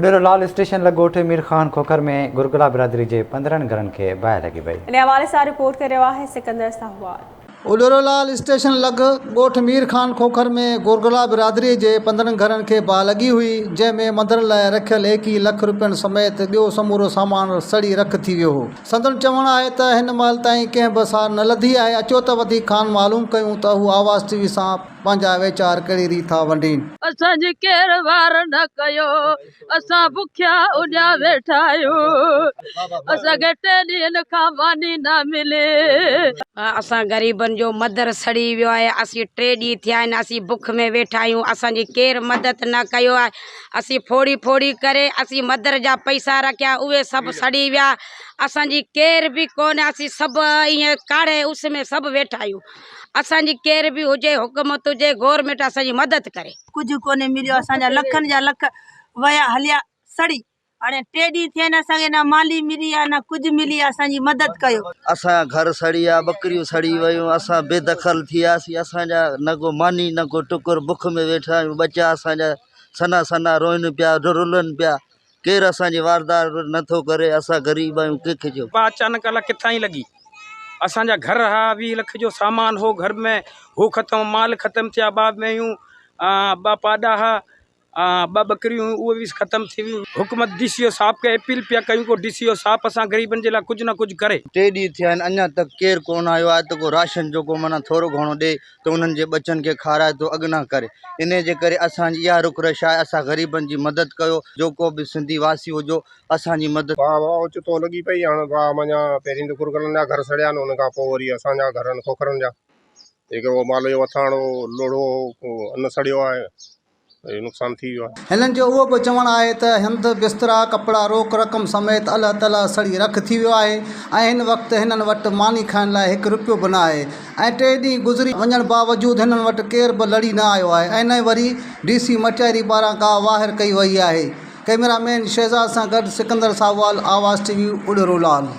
اڏيرو لال station لڳ ڳوٺ مير خان کوکر ۾ گرگلا برادري جي 15 گهرن کي باهه لڳي وئي. ان حوالي سان رپورٽ ڪري رهيو آهي سڪندر ساهوال. اڏيرو لال اسٽيشن لڳ ڳوٺ مير خان کوکر ۾ گرگلا برادري جي 15 گهرن کي باهه لڳي هئي، جنهن ۾ مندر لاء رکيل 21 لک روپين سميت ٻيو سمورو سامان سڙي رک ٿي ويو هو. سندن چوڻ آهي ته هن مهل تائين ڪنهن به سار نه لڌي آهي، اچو ته وڌيڪ کان معلوم ڪيون ته هو آواز ٽي وي سان پنهنجا ويچار ڪهڙي ريت ٿا ونڊين. اسان جي ڪير وار نه ڪيو، اسان بکيا اڃا ويٺا آهيون، اسان کي ٽي ڏينهن کان ماني نه ملي. اسان غريبن جو مدر سڙي ويو آهي، اسين ٽي ڏينهن ٿيا آهن اسين بک ۾ ويٺا آهيون، اسان جي ڪير مدد نه ڪيو آهي، اسين ڦوڙي ڦوڙي ڪري اسين مدر جا پئسا رکيا اهي سڀ سڙي ويا، اسان جي ڪير به ڪونه اسين سڀ ائين ڪاڙهي اس ۾ سڀ ويٺا آهيون. اسان جي ڪير به هجي حڪومت هجي گورنمينٽ اسان جي مدد ڪري. ڪجهه ڪونهي مليو اسان جا لکن جا لک ويا هليا سڙي هاڻي ٽي ڏينهن ٿيا آهن اسان کي نه مالي ملي آهي نه ڪجهه ملي آهي اسان جي مدد ڪيو. اسان جا گهر سڙي ويا ٻڪريون سڙي ويون اسان بي دخل ٿي وياسين اسان جا نه ڪو ماني نه ڪو ٽڪر بک ۾ ويٺا آهيون ٻچا اسان جا سنها سنها روئن پيا رلن پيا ڪير اسان جي واردار نه ٿو ڪري اسان غريب آهيون ڪنهن کي چئون. باھ اچانڪ الاء ڪٿان ئي لڳي. اسان جا گهر ها 20 لک جو سامان هو گهر ۾ هو ختم مال ختم ٿيا ٻه مينهيون ٻه پاڏا ها ٻه ٻڪريون هيون اهي به ختم ٿي ويون. حڪومت ڊي سي او صاحب کي اپيل پيا ڪيون ڪو ڊي سي او صاحب اسان غريبن جي لاء ڪجهه نه ڪجهه ڪري. ٽي ڏينهن ٿيا آهن اڃا تڪ ڪير ڪونه آيو آهي ته ڪو راشن جو ڪو معنيٰ ٿورو گهڻو ڏي ته انهن جي ٻچن کي کارائي ٿو اڳنا ڪري انهي جي ڪري اسان جي اها رڪ رش آهي اسان غريبن جي مدد ڪيو جو ڪو به سنڌي واسي هجو اسان جي مدد باهه واهه اوچتو لڳي پئي هاڻ باهه منجهان پهرين ته گرگلن جا گهر سڙيا آهن ان کان پوء وري اسان جا گهر آهن کوکرن جا جيڪي مال جو وٿاڻ هو لوڙهو هو ان سڙيو آهي اهو نقصان ٿي ويو آهي. هنن جو اهو به چوڻ آهي ته هنڌ، بسترا، ڪپڙا روڪ رقم سميت الهه تلهه سڙي رک ٿي ويو آهي ۽ هن وقت هنن وٽ ماني کائڻ لاء هڪ رپيو به نه آهي ۽ ٽي ڏينهن گذري وڃڻ باوجود هنن وٽ ڪير به لڙي نه آيو آهي ۽ نه وري ڊي سي مٽياري پاران ڪا واهر ڪئي وئي آهي. ڪئميرا مين شهزاد سان گڏ سڪندر ساهوال، آواز ٽي وي، اڏرو لال.